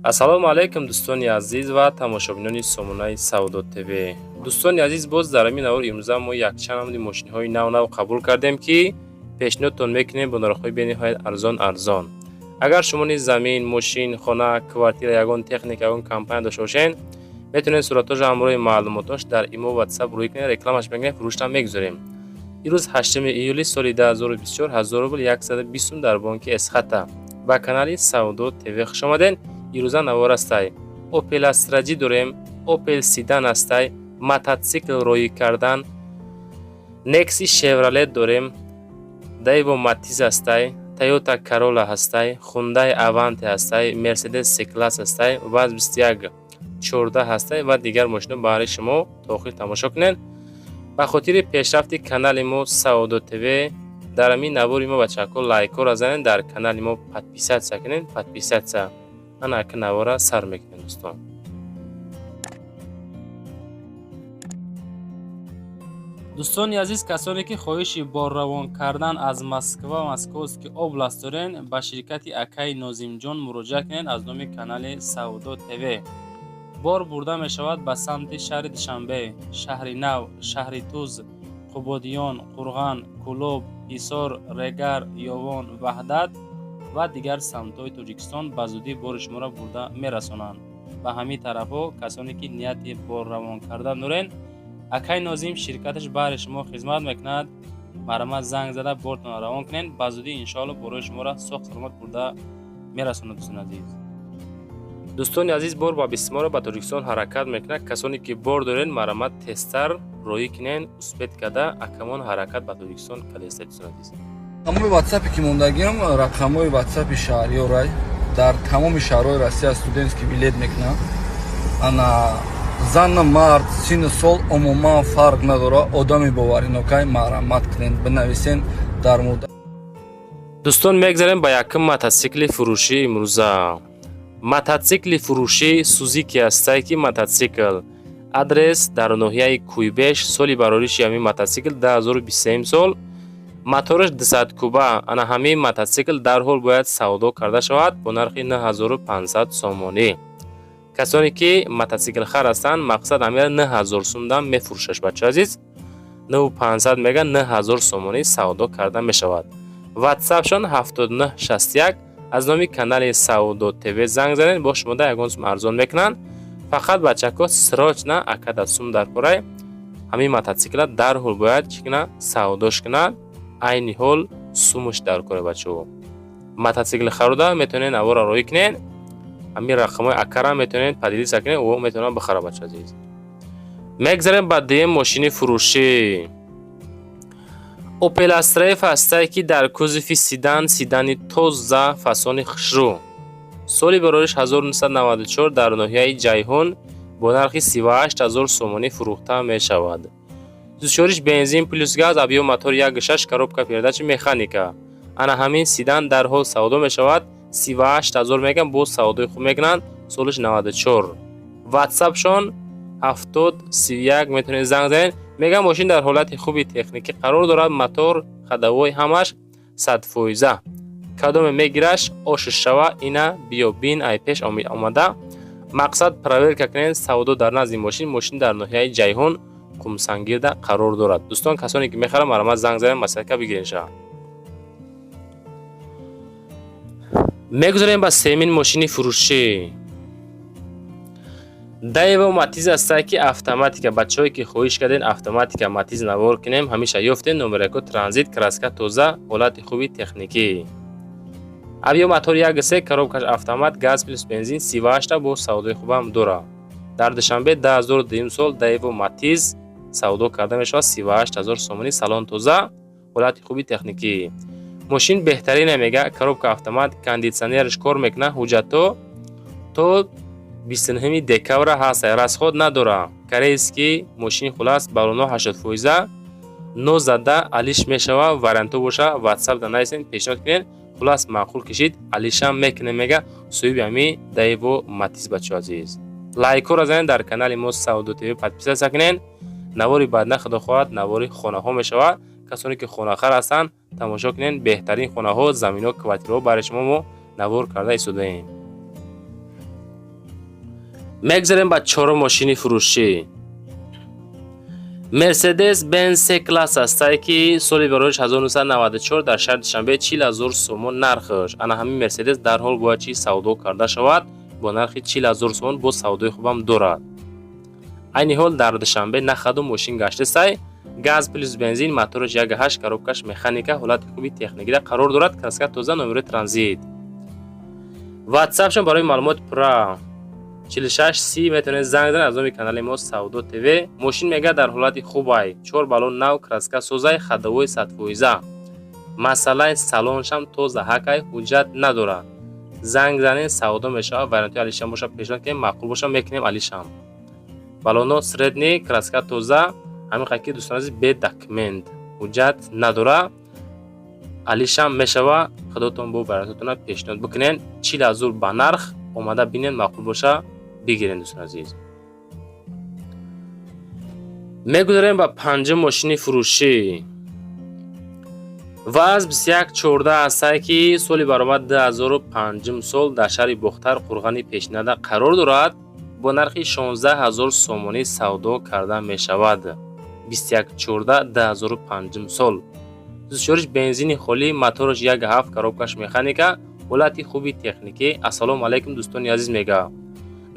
Ассалому алайкум, дӯстони азиз ва тамошобинони сомонаи Савдо ТВ. Дӯстони азиз, боз дар ҳамин навор имрӯза мо якчанд намуди мошинҳои нав нав қабул кардем, ки пешниҳодтон мекунем бо нархҳои бениҳоят арзон арзон. Агар шумо низ замин, мошин, хона, квартира, ягон техника, ягон компания дошта бошед, метавонед суратҳошо ҳамроҳи маълумотош дар имо, Ватсап рӯй кунед, рекламаш мекунем, фурӯштам мегузорем. Ирӯз 8 июли соли 2024, 1000 рубл 120 сум дар бонки Эсхата. Ба канали Савдо ТВ хуш омадед. Ирӯза навор астай: Опел Астра Ҷи дорем, Опел седан астай, мототсикл роӣ кардан, Некси Шевролет дорем, Дэйво Матиз астай, Тойота Королла ҳастай, Хундай Аванте ҳастай, Мерседес С-класс ҳастай, ВАЗ 21 14 ҳастай ва дигар мошино. Баҳри шумо то охир тамошо кунед. Ба хотири пешрафти канали мо Савдо ТВ дар ҳамин навори мо, бачаҳако, лайкҳоро занед, дар канали мо подписаться кунед, подписаться. Ана ака навора сар мекунем, дӯстон. Дӯстони азиз, касоне ки хоҳиши борравон кардан аз Москва, Московский область дорен, ба ширкати акаи Нозимҷон муроҷиат кунед. Аз номи канали Савдо ТВ бор бурда мешавад ба самти шаҳри Душанбе, Шаҳри Нав, Шаҳри Туз, Қубодиён, Қурған, Кӯлоб, Ҳисор, Регар, Ёвон, Ваҳдат ва дигар самтҳои Тоҷикистон. Ба зудӣ бори шуморо бурда мерасонанд ба ҳамин тарафҳо. Касоне ки нияти борравон кардан дорен, акаи Нозим ширкаташ баҳри шумо хизмат мекунад. Марҳамат, занг зада бортонро равон кунед. Ба зудӣ, иншоалло, борои шуморо соғ саломат бурда мерасонад. Дӯстони азиз, дӯстони азиз, бор ба бисморо ба Тоҷикистон ҳаракат мекунад. Касоне ки бор дорен, марҳамат, тезтар роӣ кунен, успеть карда акамон ҳаракат ба Тоҷикистон кадеста. Дӯстони азиз, Рақамҳои ватсапе ки мондагиам, рақамҳои ватсапи шаҳриёрай. Дар тамоми шаҳрҳои Россия студентский билет мекунам. Ана зану мард, сину сол умуман фарқ надорад. Одами боваринокай, марҳамат кунед, бинависен дар муддат. Дӯстон, мегзарем ба якум мототсикли фурӯшии имрӯза. Мототсикли фурӯшӣ Сузуки ҳастай, ки мототсикл адрес дар ноҳияи Куйбеш. Соли барориши ҳамин мототсикл 2023 сол, мотораш 200 куба. Ана ҳамин мототсикл дарҳол бояд савдо карда шавад бо нархи 9500 сомонӣ. Касоне ки мототсиклхар ҳастанд, мақсад ҳамира 9000 сумдан мефурӯшаш. Бача азиз, 9500 мега, 9000 сомонӣ савдо карда мешавад. Ватсапшон 7961. Аз номи канали Савдо ТВ занг занед, бо шумода ягон сум арзон мекунанд. Фақат, бачако, срочно акада сум дар корай. Ҳамин мототсикла дарҳол бояд чӣ кунад? Савдош кунад. Айни ҳол сумуш дар кора. Бачаҳо, мототсикли харуда метавонед навора роӣ кунед, ҳамин рақамҳои акара метавонед поделиться кунед, ӯ метавонад бихара. Бача азиз, мегзарем ба дуюм мошини фурӯшӣ. Опел Астра Ф ҳастае, ки дар кузови седан, седани тоза, фасони хушрӯ, соли барориш 1994, дар ноҳияи Ҷайҳун бо нархи 38 000 сомонӣ фурӯхта мешавад. Сӯзишвориш бензин плюс газ, объём мотор 1,6, коробка передачи механика. Ана ҳамин седан дарҳол савдо мешавад. 38 000 меган, боз савдои хуб мекунанд. Солиш 94. Ватсапшон 7031, метавонед занг занед. Меган, мошин дар ҳолати хуби техникӣ қарор дорад, мотор, ходовой ҳамаш 100%. Кадоме мегираш, ошиш шава, ина биё бин, ай пеш омада, мақсад, проверка кунед. Савдо дар назди мошин. Мошин дар ноҳияи Ҷайҳун, Қумсангирда қарор дорад. Дӯстон, касоне ки мехаранд, марҳамат, занг занед, маслиҳатка бигиред шава. Мегузарем ба семин мошини фурӯшӣ. Даево Матиз ҳастае, ки автоматика. Бачаҳое ки хоҳиш кардем автоматика Матиз навор кунем, ҳамеша ёфтем. Номерако транзит, краска тоза, ҳолати хуби техникӣ, объём мотор 1,3, коробкаш автомат, газ плюс бензин, 38-та, бо савдои хубам дорад. Дар Душанбе 2002 сол Даево Матиз савдо карда мешавад 38 000 сомонӣ. Салон тоза, ҳолати хуби техникӣ, мошин беҳтарине. Мега, коробка автомат, кондитсионераш кор мекунад. Ҳуҷҷатҳо то 29 декабра ҳаст, расход надора, корейский мошин. Хулас, баллоно 80%, но зада алиш мешава. Вариантҳо боша, ватсап да нависен, пешниҳод кунед. Хулас, маъқул кишид, алишам мекунем, мега соҳиби ҳами Даево Матиз. Бачаҳо азиз, лайкҳоро занед, дар канали мо Савдо ТВ подписаться кунед. Навори баъдна, худо хоҳад, навори хонаҳо мешавад. Касоне ки хонахар ҳастанд, тамошо кунед. Беҳтарин хонаҳо, заминҳо, квартираҳо барои шумо мо навор карда истодаем. Мегзарем ба чорум мошини фурӯшӣ. Мерседес Бенз С класс ҳастае, ки соли бароиш 1994, дар шаҳри Душанбе 40 000 сомон нархш. Ана ҳамин Мерседес дарҳол бояд чи савдо карда шавад бо нархи 40 000 сомон, боз савдои хубам дорад. Айни ҳол дар Душанбе нахаду мошин гаштесай. Газ плюс бензин, мотораш 1,8, коробкаш механика, ҳолати хуби техникида қарор дорад, краска тоза, номерои транзит. Ватсапшон барои маълумоти пурра 46 30, метавонед занг занед аз номи канали мо Савдо ТВ. Мошин мега дар ҳолати хубай, чор баллон нав, краска созай, ходовой 100%, масъалаи салоншам тоза ҳакай, ҳуҷҷат надорад. Занг занед, савдо мешавад. Вариантҳои алишам боша, пешниҳод кунем, маъқул боша, мекунем алишам. Баллоно средний, краска тоза. Ҳамин қадр ки, дӯстон азиз, бе документ, ҳуҷҷат надора, алишам мешава. Худотон бо вариантотона пешниҳод бикунен. 40 000 ба нарх, омада бинен, маъқул боша, бигирен. Дӯстон азиз, мегузарем ба панҷум мошини фурӯшӣ. ВАЗ 2114 ҳастае, ки соли баромад 2005 сол, дар шаҳри Бохтар, Қурғани Пешинада қарор дорад. Бо нархи 16 000 сомонӣ савдо карда мешавад. 2114, 2005 сол, сӯзишвориш бензини холӣ, мотораш 1,7, коробкаш механика, ҳолати хуби техникӣ. Ассалому алайкум, дӯстони азиз, мега,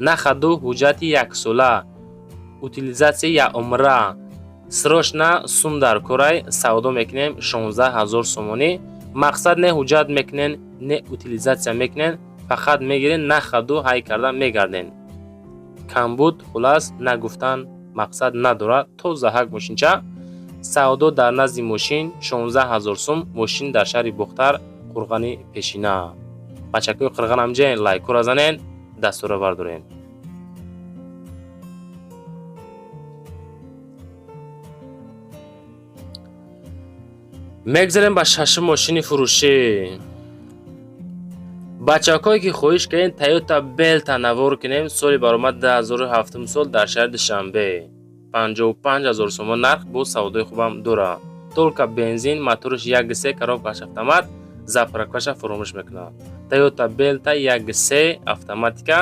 нахаду ҳуҷҷати яксола, утилизатсия якумра, срочно сум дар корай. Савдо мекунем 16 000 сомонӣ. Мақсад, не ҳуҷҷат мекунен, не утилизатсия мекунен, фақат мегирен, нахаду ҳай карда мегарден. Камбуд, хулас, нагуфтан мақсад надорад. Тозаҳак мошинча. Савдо дар назди мошин 16 000 сум. Мошин дар шаҳри Бохтар, Қурғани Пешина. Бачакҳои қирған ҳамҷаен, лайкура занен, дастура бардорен. Мегзарем ба шашум мошини фурӯшӣ. Бачакҳое ки хоҳиш кардем Тойота Белта навор кунем, соли баромад 2007 сол, дар шаҳри Душанбе 55 000 сомон нарх, боз савдои хубам дорад. Только бензин, мотораш 1,3, коробкаш автомат, заправкаша фуромӯш мекунад. Тойота Белта 1,3 автоматика,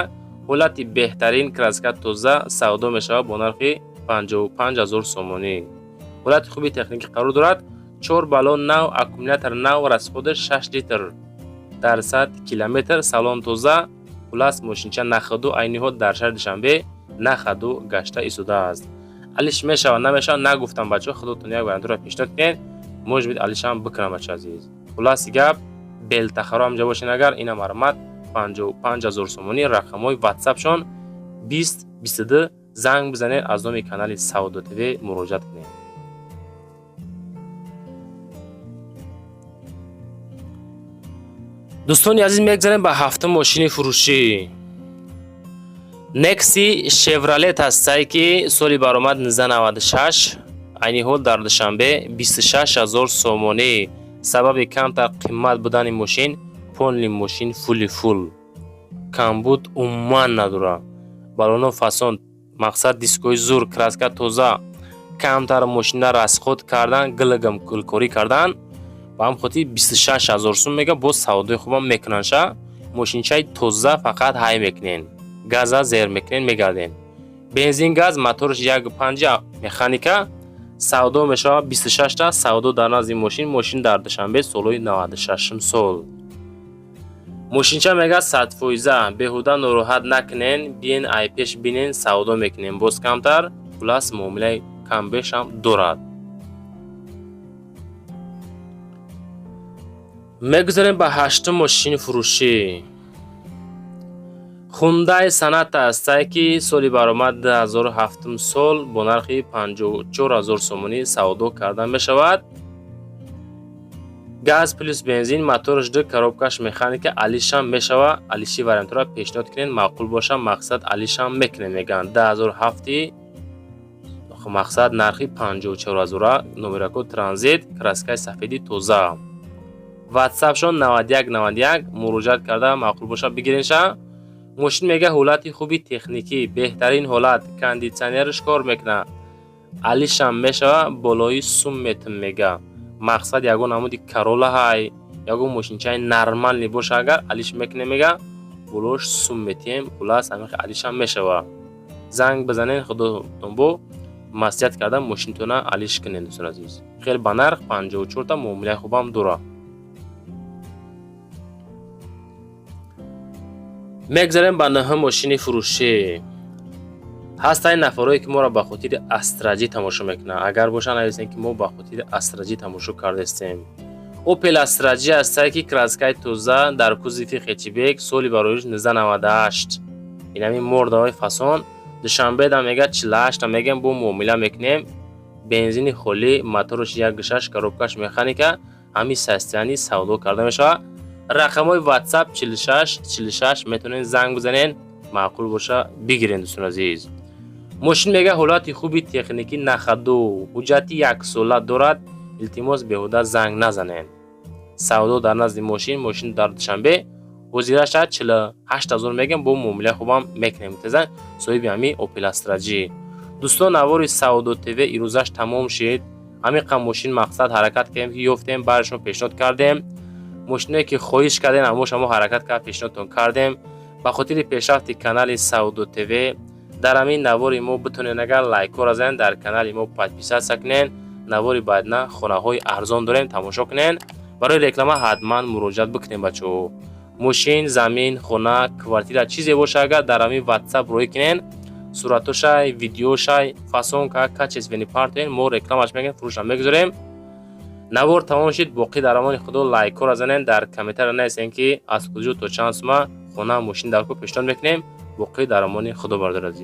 ҳолати беҳтарин, краска тоза, савдо мешавад бо нархи 55 000 сомонӣ. Ҳолати хуби техникӣ қарор дорад, чор баллон нав, аккумулятор нав, расходаш 6 литр дар 100 километр, салон тоза. Хулас, мошинча нахаду айни ҳол дар шаҳри Душанбе нахаду гашта истодааст. Алиш мешавад, намешавад, нагуфтам, бачаҳо, худотон як вариантро пешниҳод кунед, может быть, алишам бикунам, бача азиз. Хуласи гап, белтахаро ҳамҷа бошен агар, ина марҳамат, 55 000 сомонӣ. Рақамҳои ватсапшон 20 22, занг бизанед, аз номи канали Савдо ТВ муроҷиат кунед. Дӯстони азиз, мегзарем ба ҳафтум мошини фурӯшӣ. Некси Шевролет ҳастае, ки соли баромад 1996, айни ҳол дар Душанбе 26 000 сомонӣ. Сабаби камтар қимат будани мошин: полный мошин, фули фул, камбуд умуман надорад, балоно фасон, мақсад, дискои зур, краска тоза. Камтар мошина расход кардан, гилгам гулкорӣ кардан, ба ҳам хотир 26 000 сум мега. Боз савдои хубам мекунанд ша. Мошинчаи тоза, фақат ҳай мекунен, газа зер мекунен, мегарден. Бензин, газ, мотораш 1,5, механика. Савдо мешавад 26та. Савдо дар назди мошин. Мошин дар Душанбе, солҳои 96 сол. Мошинча мега 100%, беҳуда нороҳат накунен, биен, айпеш бинен, савдо мекунем боз камтар. Хулас, муомилаи камбешам дорад. Мегузарем ба ҳаштум мошини фурӯшӣ. Хундай Соната ҳастае, ки соли баромад 2007 сол, бо нархи 54 000 сомонӣ савдо карда мешавад. Газ плюс бензин, мотораш ду, коробкаш механика. Алишам мешава. Алиши вариантро пешниҳод кунед, маъқул боша, мақсад, алишам мекунем, мегӯянд. 2007, мақсад, нархи 54 000, номерако транзит, краскаи сафеди тоза. Ватсапшон 91 91, муроҷиат карда, маъқул боша, бигиренша. Мошин мега ҳолати хуби техникӣ, беҳтарин ҳолат, кондитсионерш кор мекунад, алишам мешава, болои сум метм мега. Мақсад, ягон намуди Карола ҳай, ягон мошинчаи нормальный боша агар, алиш мекунем, мега. Болош сум метиҳем, хулас, ҳамин алишам мешава. Занг бизанен, худотон бо маслиҳат карда мошинтона алиш кунен. Дӯстони азиз, хеле ба нарх, 54-та муомилаи хубам дора. Мегзарем ба нӯҳум мошини фурӯшӣ. Ҳастанд нафарое, ки моро ба хотири Астра Ҷи тамошо мекунанд. Агар боша, нависем, ки мо ба хотири Астра Ҷи тамошо кардастем. Опел Астра Ҷи ҳастае, ки краскаи тоза, дар кузови хэтчбек, соли бароиш 1998. Инами мордаҳои фасон. Душанбеда мега 48-та мегем, бо муомила мекунем. Бензини холӣ, мотораш 1,6, коробкаш механика, ҳамин состоянии савдо карда мешавад. Рақамҳои WhatsApp 46 46, метавонед занг бизанен, маъқул боша, бигирен. Дӯстони азиз, мошин мега ҳолати хуби техникӣ, на ходу, ҳуҷҷати яксола дорад. Илтимос, беҳуда занг назанен. Савдо дар назди мошин, мошин дар Душанбе, ҳозираша 48 000 мегем, бо муомилаи хубам мекунем. Теза соҳиби ҳамин Опел Астра Ҷи. Дӯстон, навори Савдо ТВ ирӯзаш тамом шид. Ҳамин қам мошин мақсад ҳаракат кардем, ки ёфтем, баршон пешниҳод кардем. Мошиное, ки хоҳиш кардем, аммо шамо ҳаракат кард, пешниҳодтон кардем. Ба хотири пешрафти канали Савдо ТВ дар ҳамин навори мо битонед, агар лайкҳоро занед, дар канали мо подписаться кунед. Навори баъдна хонаҳои арзон дорем, тамошо кунед. Барои реклама ҳатман муроҷиат бикунем, бачаҳо. Мошин, замин, хона, квартира, чизе боша, агар дар ҳамин WhatsApp рӯй кунен, суратошай, видеошай, фасонка, качественный партоен, мо рекламаш мекунем, фурӯшам мегузорем. Навор тамом шид. Боқӣ дар амони Худо. Лайкҳоро занен, дар комментария нависен, ки аз куҷо то чанд сума хона, мошин дар ку пешниҳод мекунем. Боқӣ дар амони Худо, бародари азиз.